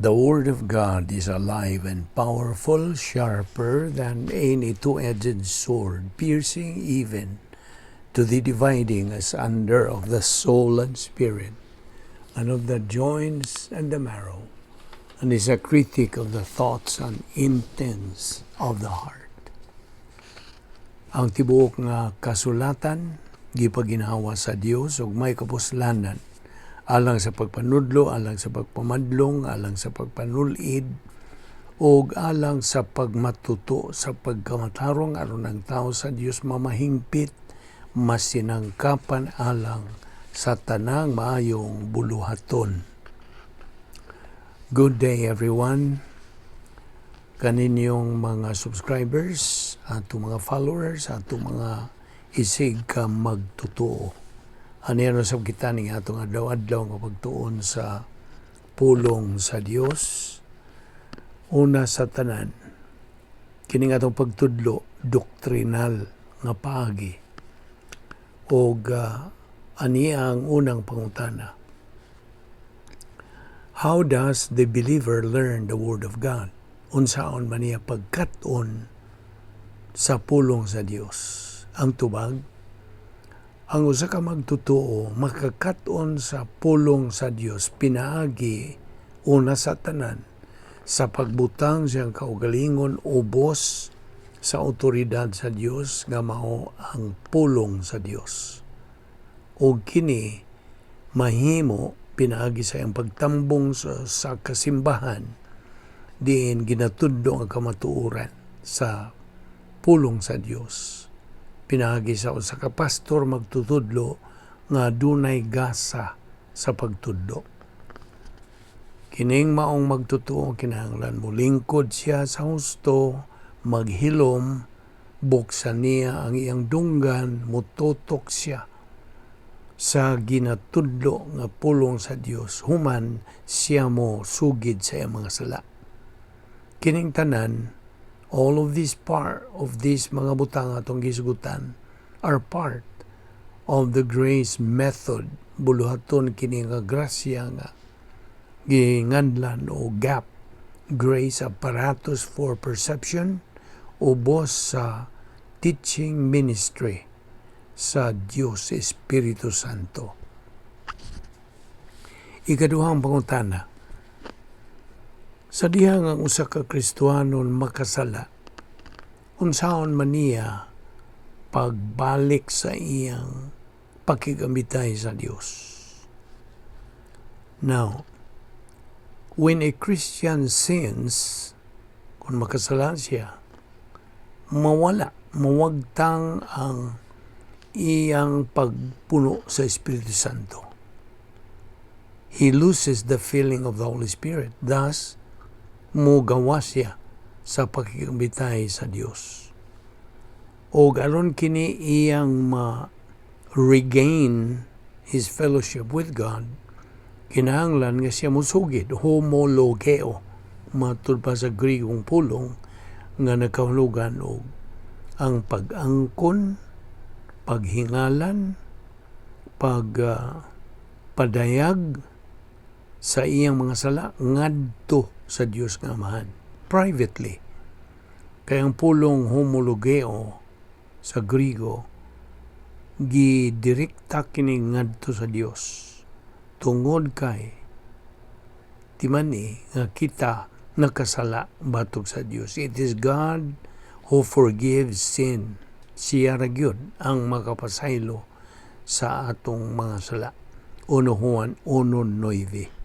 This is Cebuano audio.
The Word of God is alive and powerful, sharper than any two-edged sword, piercing even to the dividing asunder of the soul and spirit, and of the joints and the marrow, and is a critic of the thoughts and intents of the heart. Ang tibuok nga kasulatan gipaginhawa sa Dios ug may kapuslanan alang sa pagpanudlo, alang sa pagpamadlong, alang sa pagpanulid, ug alang sa pagmatuto sa pagkamatarong aron ang tao sa Dios mamahingpit, masinangkapan alang sa tanang maayong buluhaton. Good day, everyone. Kaninyong mga subscribers, atong mga followers, atong mga isig ka magtotoo. Ano yan sa kita ning atong adlaw-adlaw nga pagtuon sa pulong sa Dios? Una sa tanan, kini atong pagtudlo, doktrinal nga paagi. Og ani ang unang pangutana. How does the believer learn the Word of God? Unsaon man niya pagkat-on sa pulong sa Dios? Ang tubag, ang usa ka magtotoo makakat-on sa pulong sa Dios pinaagi una sa tanan sa pagbutang siyang kaugalingon ubos sa otoridad sa Dios nga mao ang pulong sa Dios. Og kini mahimo pinaagi sa iyang pagtambong sa kasimbahan diin ginatudlo ang kamatuoran sa pulong sa Dios. Pinaagi sa usa ka pastor magtutudlo nga dunay gasa sa pagtudlo. Kining maong magtotoo, kinahanglan molingkod siya sa husto, maghilom, buksan niya ang iyang dunggan, mututok siya sa ginatudlo nga pulong sa Dios human siya mo sugid sa iyang mga sala. Kining tanan, all of this part of this mga butang atong gisugutan are part of the grace method. Buluhaton kini nga grasya nga ginganlan o GAP, Grace Apparatus for Perception, ubos sa teaching ministry sa Dios Espiritu Santo. Ikaduhang pangutana, sa dihang ang usa ka Kristohanon makasala, unsaon man niya pagbalik sa iyang pakigamitay sa Dios? Now, when a Christian sins, kung makasala siya, mawala, mawagtang ang iyang pagpuno sa Espiritu Santo. He loses the filling of the Holy Spirit. Thus, mugawas siya sa pakikambitay sa Dios. O aron kini iyang ma-regain his fellowship with God, kinahanglan nga siya musugid, homologeo, matud pa sa Grigong pulong nga nakahulugan og ang pag-angkon, paghingalan, pag padayag sa iyang mga sala ngadto sa Dios nga Amahan privately. Kay ang pulong homologeo sa Grigo, gidirekta kini ngadto sa Dios tungod kay timani nga kita nakasala batok sa Dios. It is God who forgives sin. Siya ra gyud ang makapasaylo sa atong mga sala. 1 Juan 1:9.